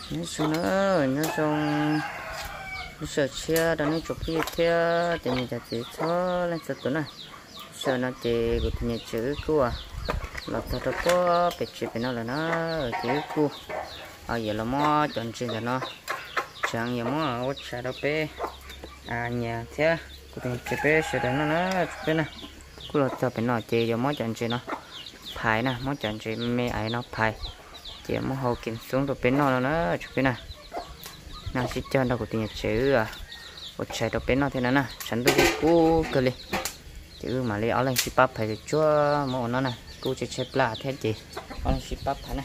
Nyob zoo na, nyob zoo lub sij hawm tshiab rau nej tsoom phooj ywg thiab cov niam cov txiv txhua leej txhua tus na. Lub sij hawm no ces kuv tus niam tsev wb kuj los txog rau puag pem tsev pem no lawm na, ces wb kuj yuav los muab cov ntses ntawm no tseev yuav muab ua tshais rau peb nyias thiab kuv tus niam tsev peb sawv daws noj na tsoom phooj ywg na. Kuj los txog pem no ces yuav muab cov ntses no phais na, muab cov ntses me me ais no phais, ces muab hau kev xoob rau peb noj no na tsoom phooj ywg na. No sib cog nrog kuv tus niam tsev wb ua tshais rau peb noj thiab no na, tshav ntuj kuj kub kawg li. Ces wb mam li ob leeg sib pab phais tsuag tsuag muab ua noj na, kuj tshaib tshaib plab thiab ces ob leeg sib pab phais na.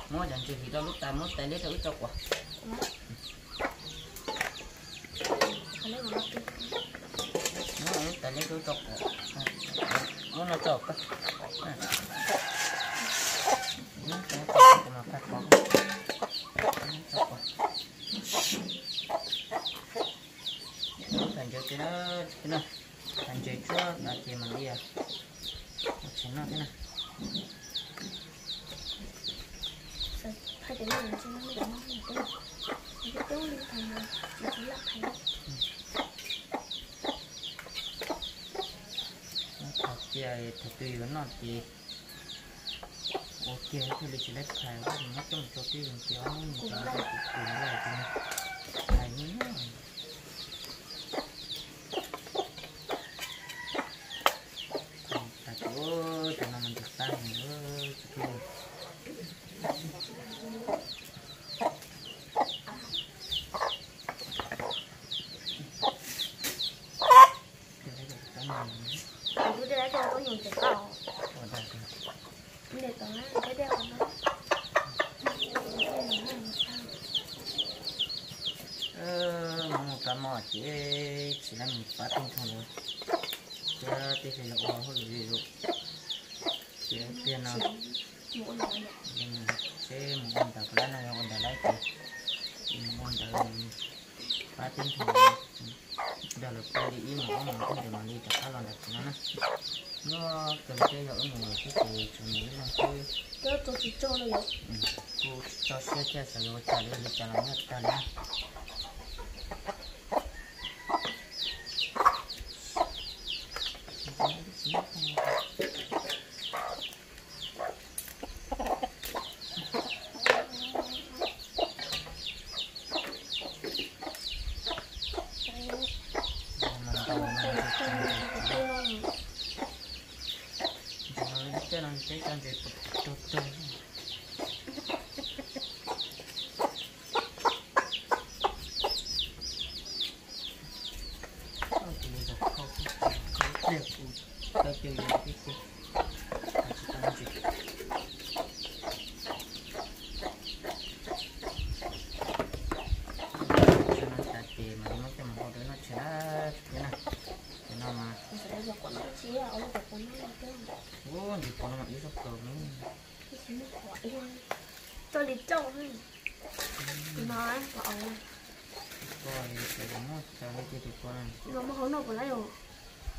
Muab cov ntses hliv rau lub tais, muab tais liab rau wb tso quav. Muab lub tais liab rau wb tso quav. Muab no tso koj. Muab tso koj, kuv mam phais qhov. Muab tso quav. Phais ntses tso na, phais ntses tsuag tas ces mam li ua tshais noj thiab na. Phais kiag, thaum twg yuav noj ces ua kiag thiaj li tsis laib phais, muab coj mus rau twj ywm ces ob hnub ntawd kuv kuv lawm ces phais noj. Tas ces cov no mas ntxim qab heev. Mus mus pab mom ces tsis laib mus pab tej ntoo lawm, thiab tej hli los ua hauj lwm li lawm. Ces tiag no, seb mus ua ntawd puas laib no, yog ua ntawd laib ces mus ua ntawd, pab tej ntoo, nrog lawv pw li ib hmos ob hmos thiab mam li rov qab los ntawm tsev no na. Nyuaj kawg li thiab, yog wb mus lawm xwb ces tsuas mus ib leeg xwb. Kuj tsis tso siab thiab, xyov yuav ua cas li, ua li cas los nyuaj tag li na. Ces mam li muab coj mus hau rau noj tshais na, tsoom phooj ywg na. Ces no mas, ub, ntses pov no mas ib zaug kawg ne. Coj li coj. Tus no, tus pov, tus pov muaj tsav li tiag tus pov no. Tus no muaj hauv noj puas laib os?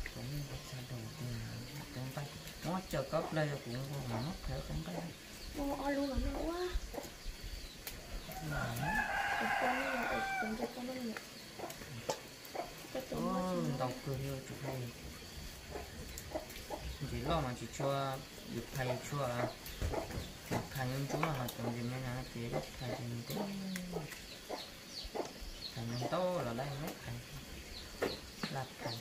Tus no muaj tsav rau tus nqaij, muab coj kab plawg yog kuv nquag mas muab plawg kab nqaij. Muaj ob lub los noj ua. Tus pov no, tus nqaij pov no. Ntau kawg li tsoom phooj ywg. Ntses loj mas tsis tshua, yus phais tshua, yus phais ntsuab ntsuab no ho cov ntses me no ces laj phais ces ntev, phais ntau ntau los laj laj phais, laj phais.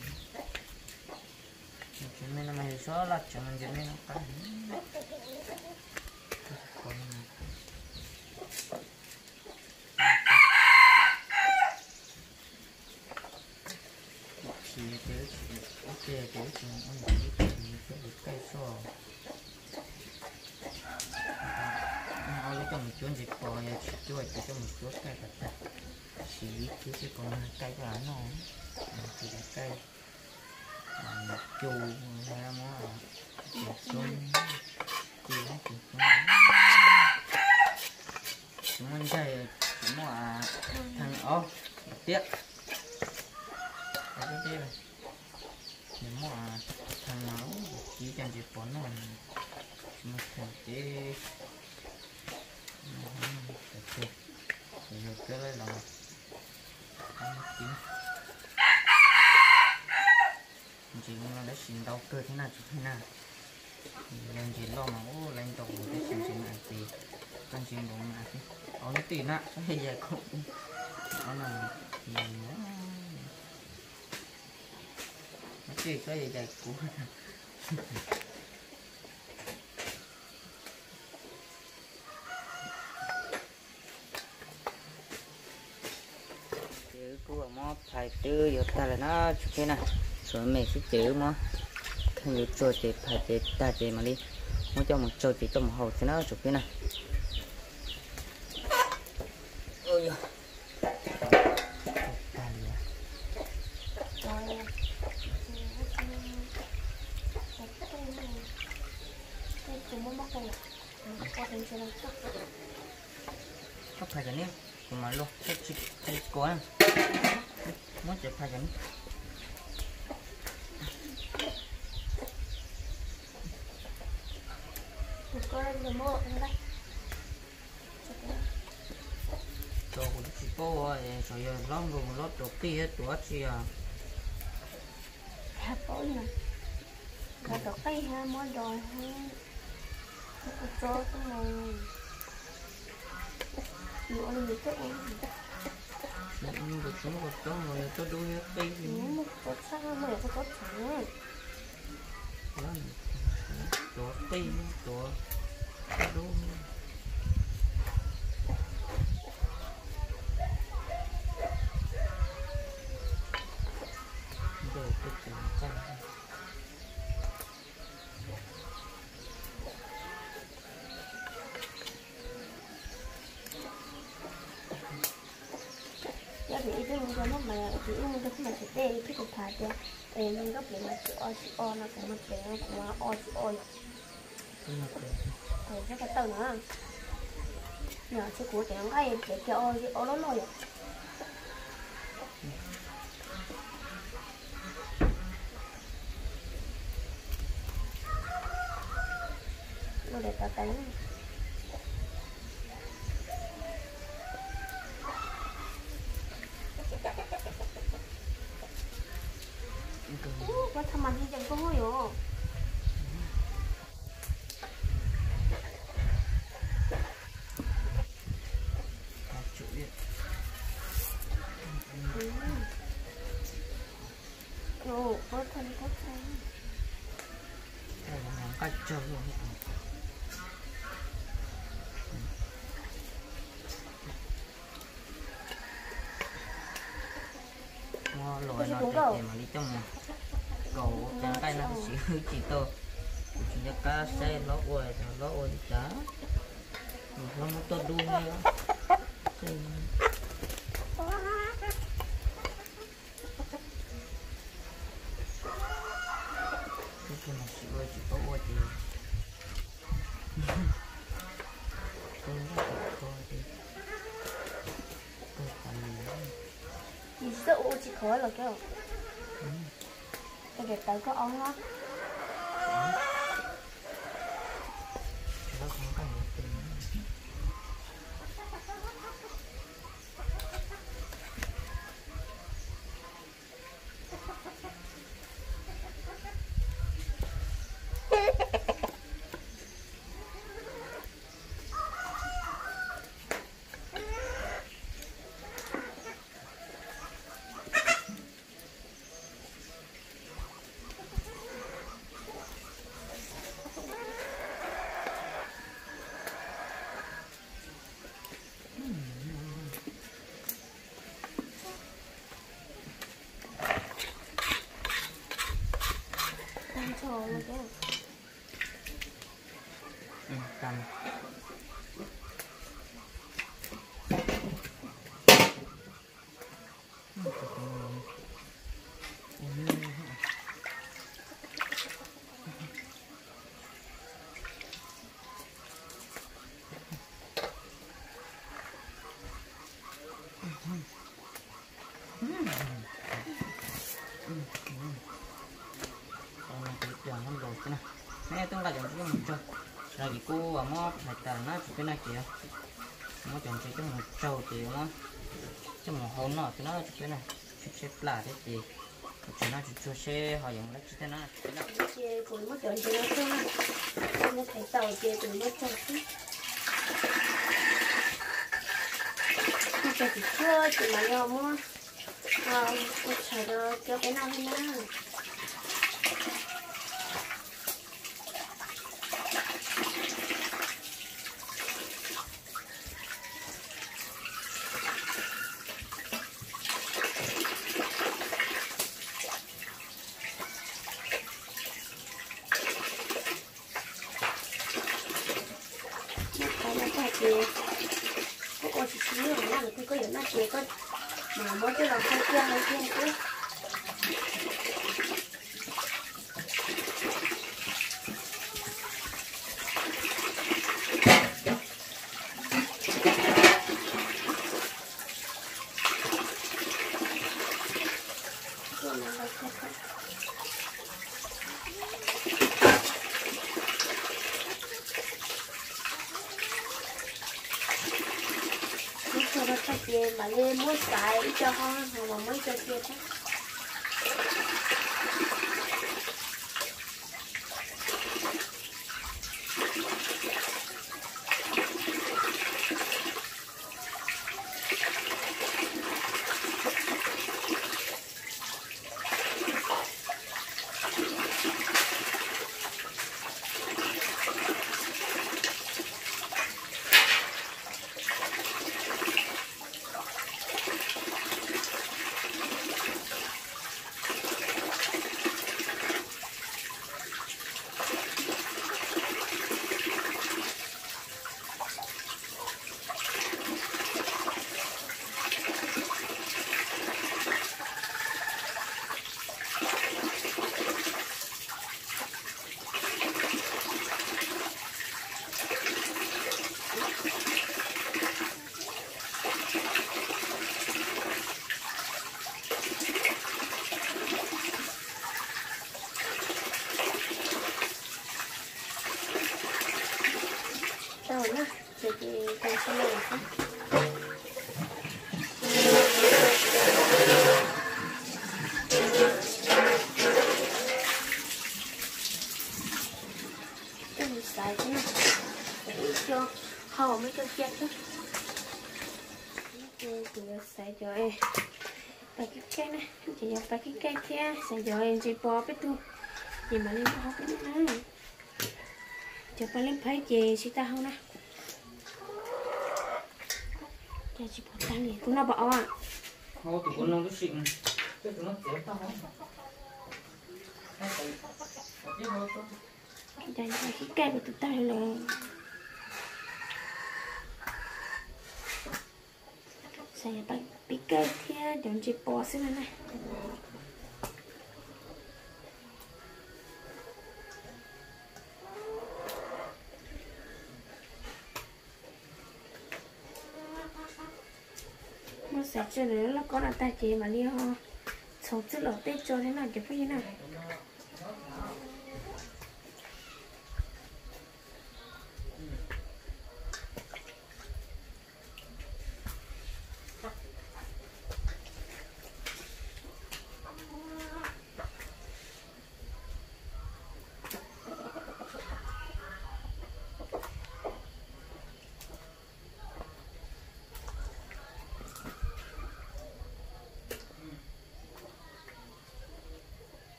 Ntses me no mas yus txhob laj tseev, ntses me no qab heev. Ces ib pliag ces wb tsis mus ua ntsis ib pliag ces mus cuab ntses kaij soj. Ob lub coj mus cuab ntses pos, yog tsis cuab ces coj mus cuab kaij kom tag. Siv ib khub seb puas mag kaij coj los noj. Ces kaij cu, muab cov xyoob, ci cov xyoob. Tsis muaj ncaig, tsis muaj thaj ob tiab. Nws muaj thaj no, ci cov ntses pos noj, tsis muaj thaj ces yog cuab los ntses no tab sis ntau kawg thiab na tsoom phooj ywg na. Yog ntses loj mas ua lawv ntau tab sis ntses no ces koj ntses npaum no xwb. Ob lub twm na, tsob yaig kuv, ob no, ob twm tsob yaig kuv. Ces wb kuj muab phais twb yuav tag lawm na tsoom phooj ywg na, tshuav me xwb ces wb muab kheej yuav tsuag ces phais ces tag ces mam li muab coj mus tsau ces coj mus hau xwb na tsoom phooj ywg na. Koj phais cov neb, kuv mam luaj, koj tsis kua na. Muab cov phais cov neb. Tos kuv tsis paub ua, tsam yog hlob nkaus mus hlob tuav qij thiab tuav dab tsi os. Paub na, tuav qij thiab muab dos thiab, kuv tso tuaj los, yuav ua li yus tuaj ua. Kuv tsis muaj kua txob los yog tuaj dub thiab qij li. Muaj kua txob tshaj, muaj yog kua txob txheem. Tuav qij, tuav dub. Ntawm tej tus txaj. Yog vim ib tug mus rau noj mas, ib tug mus rau noj mas tsis tej ib tug kuv tham tias, es nkauj pem mas tsis o tsis o no, kuv mas pem no kuv mas o tsis o yom. Kuv tsis tau na, yog tsis kuv ces nqaij ces kiag o o loj loj yom. Lub daim tau tais. Ua tha mas nti ces koj yom. Nqaij tsawg. Muab los no ces mam li coj mus kaus ua cov nqaij no tab sis wb tsis tau, kuv tsis nco qab saib hlob ua, hlob ua li cas, hlob muab tuaj dub thiab. Tus no tsis ua tsis paub ua ces, tus no tsis paub ua ces, tus tas li. Yus tsis txawj ua tsis khov los koj. Koj daim tawv koj o no. Neb twb nqa cov ntses coj mus tsau, los ces kuv muab phais tas na tsis peb na ces muab cov ntses coj mus tsau ces muab coj mus hau noj xwb na tsis peb na, tshaib plab thiab ces kuv tsis noj tsis tsuag seb ho yuav mus dab tsi thiab na. Ces kuv muab cov ntses no tsau na, muab phais tau ces kuv muab tsau xwb. Tsau tsis tsuag ces mam li muab ua tshais rau coj peb noj thiab na. Noj qab noj tag ces koj ua tsis tsis nyuaj na, koj yuav noj ces koj mam muab coj los hau kiag hau kiag xwb. Muab tsau no tag ces mam li muab xaiv ib co ho, ho mam muab ib co cia thiab. Tau na, ces ces tau tsis no xwb. Coj mus xaiv thiab na, ib co ho muab coj cia thiab. Ces kuv yuav xaiv cov pais keeb kaij na, ces yog pais keeb kaij thiab xaiv cov ntses pos peb tug, ces mam li muab hau peb noj na. Cov pais leej phaib ces tsis tau hau na. Cas tsis pom tag li, kuv noj pom os. Cas yog pais keeb kaij kuv tus tag li lawm. Xaiv pais keeb kaij thiab cov ntses pos xwb no na. Muab xaiv tsawg ntawm lub lauj kaub no tag ces mam li ho txhoov txwj laum tej tso thiab no cov phooj ywg na.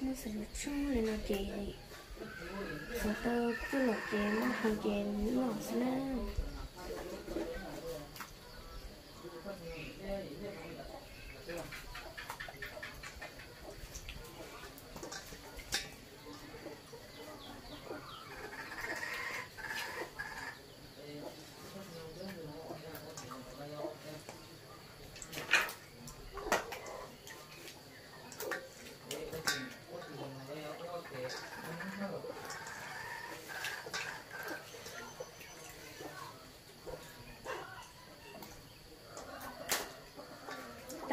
Muab xaiv tsuag tsuag li no ces txhoov tau txwj laum ces muab hau ces noj xwb na.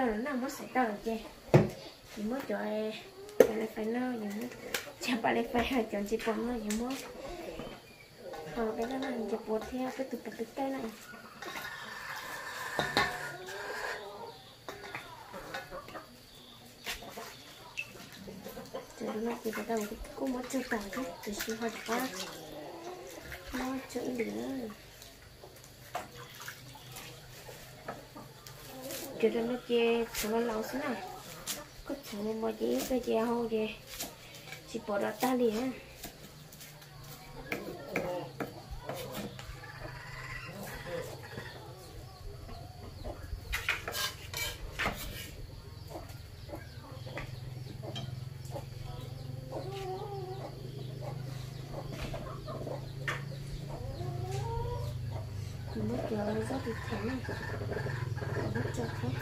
Tau lawm na, muab xaws tau lawm ces, ces muab cov, cov le fais no, cov pa le fais, cov ntses pos no ces muab, peb ntses pos thiab peb tus pos peb kaij na. Cov no ces kuj muab tsau tas thiab tiam sis ho rov qab muab tsau ib lwm. Cov no ces txhuv los laus xwb na, koj txhuv mos ces ib pliag ces hau ces tsis pom rov tag li na. Kuv muab cov zaub tiv thaiv na, kuv muab tso thiab.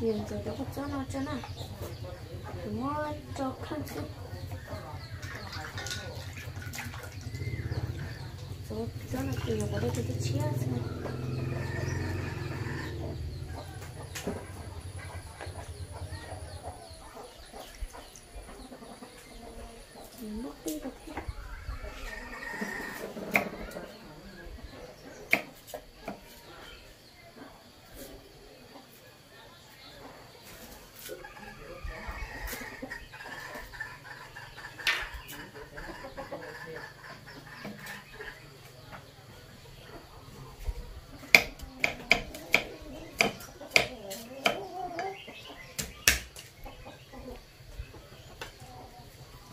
Yus ntxuav cov kua txob no tso na, kuv muab tso kheej xwb. Txob no ces yuav kom dej tshiab tshiab xwb na. Muab qij rau thiab.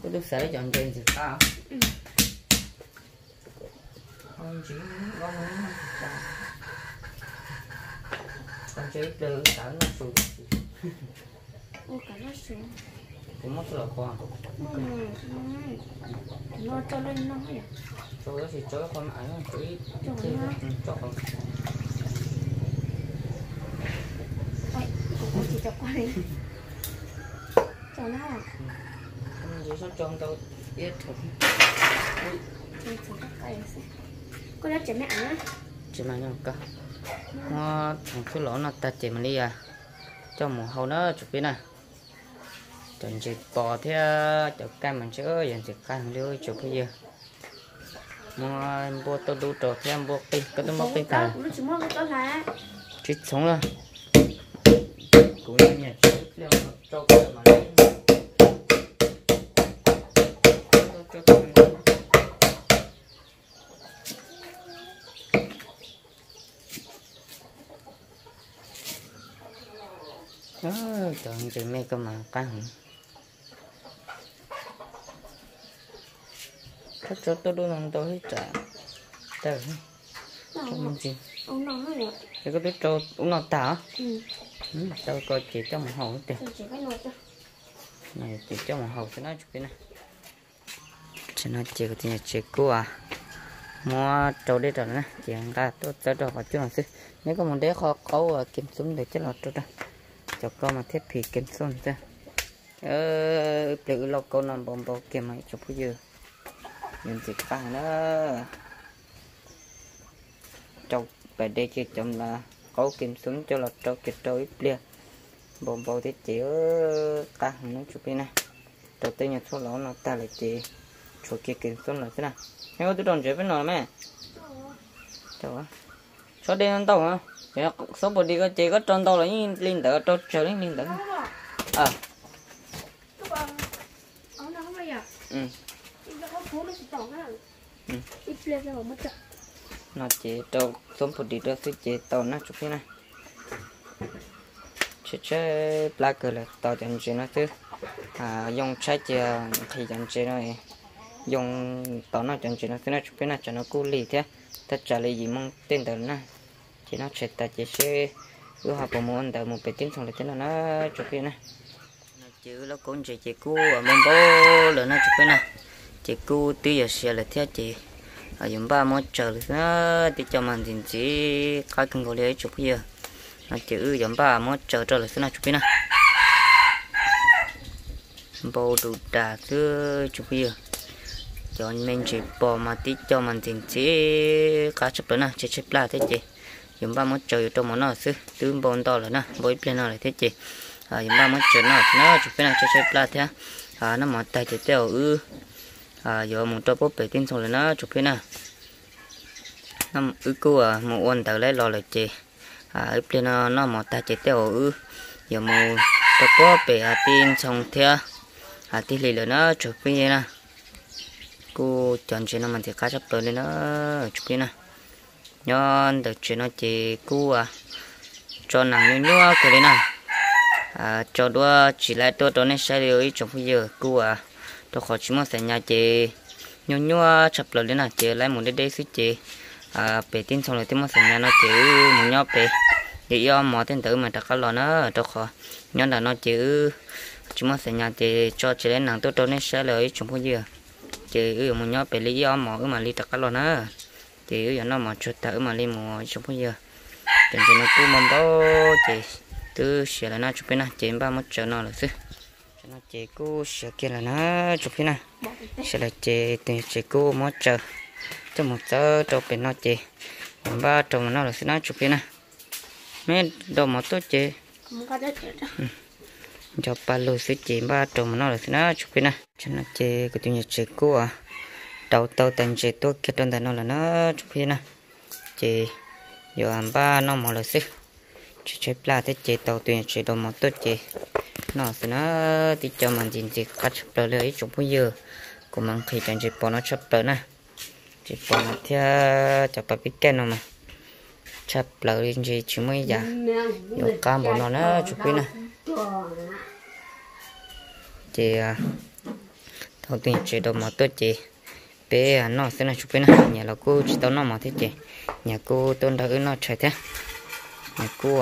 Koj twb xav cov ntses ntxim qab. Ntses, ntses ib pliag xav noj su. Kuv muab xwb los qhuav. Rau tab sis rau ib qho mas, rau qhov ntsis sab rau ntau iab rau. Tsis mas nyob koj muab tsoom txhuv los no tag ces mam li coj mus hau na tsoom phooj ywg na. Cov ntses pos thiab cov kaij mas ntshe yuav ntxim qab heev li tsoom phooj ywg. Muab npuaj tauj dub rau thiab npuaj qij, koj twb npuaj qij tag. Tsis txhoov lawm. Kuv nyiam tsis pliag rau koj mas. Cov ntses me koj mas qab heev. Koj tso tauj dub no ntau ib tsam tawm. Ces koj twb rau ub no tag. Tau ko ces coj mus hau tiag. Ces coj mus hau xwb na tsoom phooj ywg na. Tam sim no ces kuv tus niam tsev kuj muab rau dej rau lawm na, ces nqa tuaj txawb rau qhov cub no xwb. Neb koj mus de qhov qaub kem xub ntawd coj los rau rau. Cov ko mas thiab phim kem xub xwb. Ib pliag wb lauj kaub no npau npau kiag mas tsoom phooj ywg, yuav ntxim qab na. Rau pais de kiag cov qaub kem xub coj los rau kiag rau ib pliag npau npau thiab ces qab heev na tsoom phooj ywg na. Rau tej nyuag txhuv los no tag lawm ces tshuav kiag kem xub lawm xwb na. Neb koj twb rau ntsev peb no los me? Tso dej ntau, xub pus dis ko ces koj rau ntau los yeej li ntawd, rau tsawg li ntawd. No ces rau xub pus dis rau xwb ces tau na tsoom phooj ywg na. Tshaib tshaib plab kawg lawm tos cov ntses no xwb. Yoo tshaib ces nqhis cov ntses no, yoo tos noj cov ntses no xwb na tsoom phooj ywg na. Tsam no kuj lig thiab, thaj tsam li yim moo tej ntawd na. Ces noj tshais tas ces seb wb ho puas mus ua ntawv mus pem teb ntxoog lawm thiab no na tsoom phooj ywg na. No ces wb lub kaub ntses ces kuj npau npau lawm no tsoom phooj ywg na. Ces kuj twb yuav siav lawm thiab ces yuav npaj muab tsaws lawm xwb na. Tib co mas ntxim ntxim qab kawg nkaus li ib tsoom phooj ywg. No ces wb yuav npaj muab tsaws rau lawm xwb no tsoom phooj ywg na. Npau du das xwb tsoom phooj ywg. Cov me ntses pos mas tib co mas ntxim ntxim qab tshaj plaws na, tshaib tshaib plab thiab ces yuav npaj muab tsaws yuav rau mov noj xwb. Twb npau ntau lawm na, npau ib pliag no lawm thiab ces yuav npaj muab tsaws noj xwb na tsoom phooj ywg na, tshaib tshaib plab thiab. Noj mov tag ces tej zaum wb yuav mus rau puag pem teb ntxoog lawm na tsoom phooj ywg na. Wb kuj mus ua ntawv laib los lawm ces ib pliag no noj mov tag ces tej zaum wb yuav mus rau puag pem teb ntxoog thiab teb hli lawm na tsoom phooj ywg na. Kuj cov ntses no mas ntxim qab tshaj plaws li na tsoom phooj ywg na. Nyob ntawm tsev no ces kuj tso nees nyuaj nyuaj kawg li na. Tso duab tsis laib tuaj rau nej saib li ib tsoom phooj ywg, kuj rau qhov tsis muaj xaim nyas ces nyuaj nyuaj tshaj plaws li na, ces laib mus deb deb xwb ces pem teb ntxoog lawm thiaj muaj xaim nyas no ces wb mus nyob pem li ib ob hmos tej ntawd wb mam rov qab los na, rau qhov nyob ntawm no ces wb tsis muaj xaim nyas ces tso tsis laib nees tuaj rau nej saib li ib tsoom phooj ywg. Ces wb yuav mus nyob pem li ib ob hmos wb mam li rov qab los na. Ces wb yuav noj mov tsuag tag wb mam li mus ib tsoom phooj ywg. Ces ntses no kuj npau npau ces twb siav lawm na tsoom phooj ywg na, ces npaj muab tsaws no lawm xwb. Tam no ces kuj siav kiag lawm na tsoom phooj ywg na. Siav lawm ces tus yawm tsev kuj muab tsaws coj mus txawb rau pem no ces yuav npaj rau mov noj lawm xwb na tsoom phooj ywg na. Meb rau mov tuaj ces nco pa lug xwb ces npaj rau mov noj lawm xwb na tsoom phooj ywg na. Tam no ces kuv tus yawm tsev kuj rauv tau tais ntses tuaj kiag rau ntawm no lawm na tsoom phooj ywg na. Ces yuav npaj noj mov lawm xwb. Tshaib tshaib plab thiab ces tau tus yawm tsev rau mov tuaj ces noj xwb na. Tib co mas ntxim ntxim qab tshaj plaws li ib tsoom phooj ywg. Kuv mas nqhis cov ntses pos no tshaj plaws na. Ntses pos no thiab cov pas pib kaij no mas tshaj plaws li, ntses tsis muaj ib yam yuav qab npaum no na tsoom phooj ywg na. Ces tau tus yawm tsev rau mov tuaj ces peb noj xwb na tsoom phooj ywg na. Niam los kuj tsis tau noj mov thiab ces niam kuj tuaj nrog wb noj tshais thiab. Niam kuj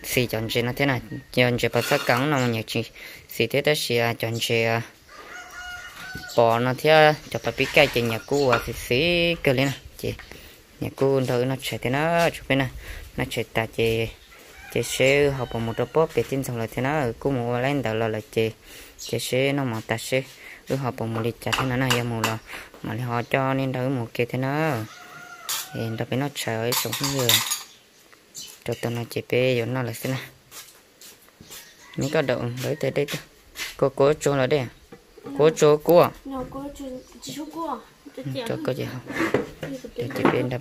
xis cov ntses no thiab na, cov ntses pas xab kas no mas niam tsis xis thiab tab sis cov ntses pos no thiab cov pas pib kaij ces niam kuj ua xis xis kawg li na ces niam kuj nrog wb noj tshais thiab na tsoom phooj ywg na. Noj tshais tas ces, ces seb wb ho puas mus rau puag pem teb ntxoog lawm thiab na, wb kuj mus ua laib ntawv los lawm ces, ces seb noj mov tas seb wb ho puas mus li cas thiab no na, yog mus los mam li ho coj nej nrog wb mus ua ke thiab na. Es nrog peb noj tshais ib tsoom phooj ywg. Rau tus no ces peb yuav noj lawm xwb na. Neb koj daum ntawd ib teg dej tuaj. Koj kuv tsuag los dej. Kuv tsuag kuv. Rau koj ces, ces peb,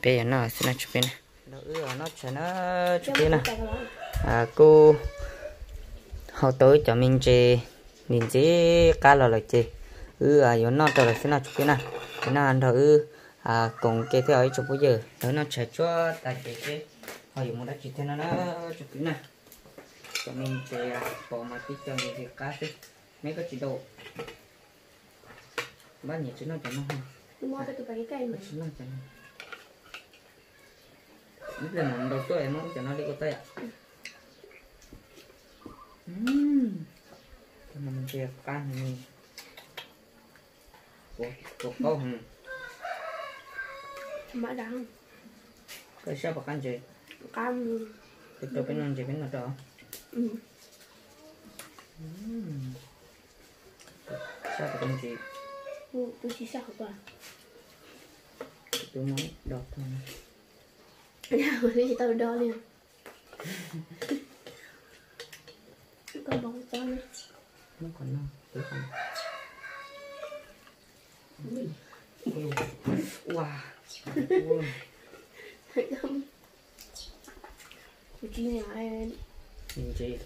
peb yuav noj xwb na tsoom phooj ywg na. Nrog wb noj tshais na tsoom phooj ywg na. Kuj hau tau wb cov me ntses ntxim ntxim qab los lawm ces wb yuav noj rau lawm xwb no tsoom phooj ywg na. Ces noj nrog wb koom ke thiab ib tsoom phooj ywg. Nrog wb noj tshais tsuag tas ces seb ho yuav mus dab tsi thiab no na tsoom phooj ywg na. Cov me ntses pos mas tib co ntxim ntxim qab xwb. Neb koj tsis dau. Npab niam tsis noj cov no. Tsis noj cov no. Ib pliag mam ntaus tuaj es muab cov no li ua tau yom. Cov no ntses qab heev. Ua qaub heev. Koj sab puas qab ntses? Koj rau peb noj ntses peb noj rau. Sab puas qab ntses? Twb muab do tag. Tsis tau do li. Koj npau txob na. Muab qhov no, muab qhov no. Ua. Kuv tsis nyiam ntses.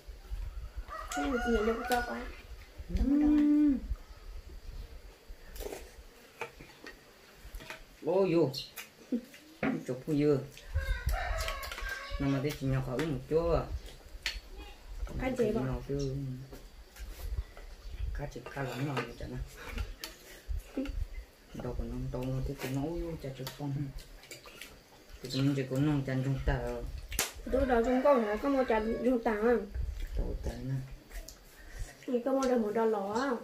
Ua yuav, ib tsoom phooj ywg, no mas twb tsis nyog qhov wb mus cuab. Qab ntses no xwb, qab tsis qab los noj li cas na. Ntaus kom no ntaus no twb tsis noj ub cas tsis poob. Kuv tus me ntsis kuv nug cas ntsoog tag. Kuv twb do zoo nkauj hos koj muaj cas ntsoog tag. Tau tag na. Koj muaj rau mus do los.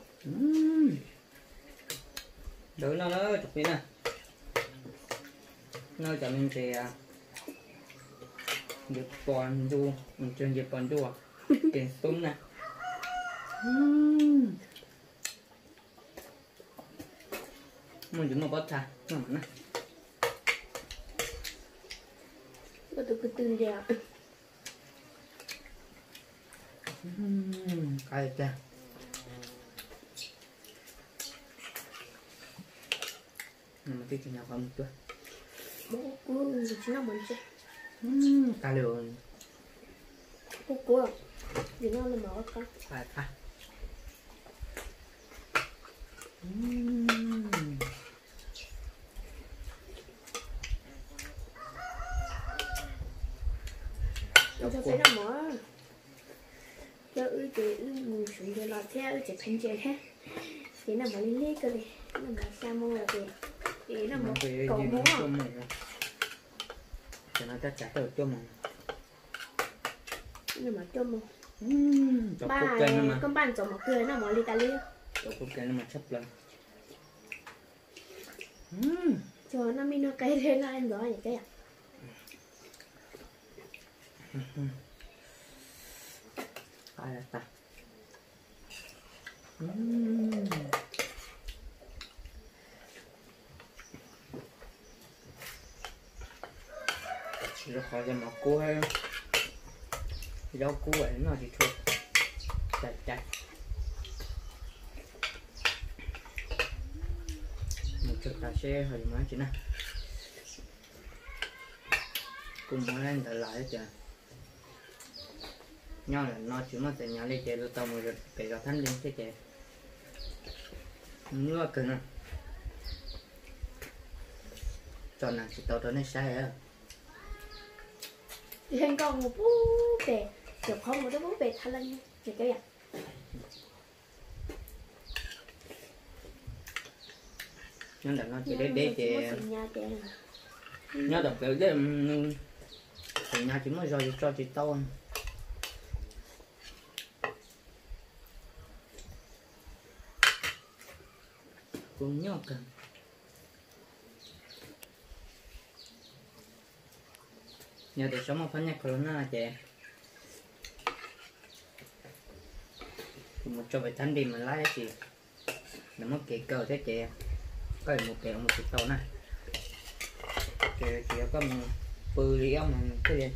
Ntawd no na, cov phooj ywg na, noj cov me ntsis ntses pos ntsuj, ntses pos ntsuj, tes xub na. Muaj ntsis muaj pob txha noj mas na. Koj tus ko tw ntiag. Qab tag. Tib tsis noj qab mus cuab. Kub kub, tsis noj mus ntse. Qab li. Kub kub, tsis noj li mas ua qab. Qab qab. Cov peb noj mov, coj wb ces wb mus suav ntses los thiab wb tseem qhia ntses thiab. Ces noj mov li li kawg li, noj mov xya moo los ces, es noj mov kaum moo. Ces no tab tsav tau cuaj moo. Noj mov cuaj moo. Koj npaj ntxuav mov kawg, noj mov li tas li. Cov kuv kawg no mas tshaj plaws. Tsuas noj mij noj qe li noj ntxuav ces. Rau qhov cov mov kub, zaub kub noj tsis tshua cai cai. Mus tsuag tas seb ho yuav mus dab tsi na. Kuv mus ntawd los tias nyob lawm no tsis muaj txawm nyuag li ces tau mus pem zos Thab Nti thiab ces nyuaj kawg no. Tso nas tsis tau rau nej saib. Yog nkauj mus pub pem, cov qhov mus rau pub pem thav leej. Nyob ntawm no ces deb deb ces, nyob tom plawv deb, tseem nyuag tsis muaj zog yus tso tsis tau. Kuv nyuaj kawg. Yog tias tsis muaj phab nyaj kho los noj ces kuv mus tso pem Thab Nti mas laib tab sis nws muaj kev kaw thiab ces koj yuav mus pem mus tsis tau na. Ces tsis yog koj mus pw li ob mus thiaj li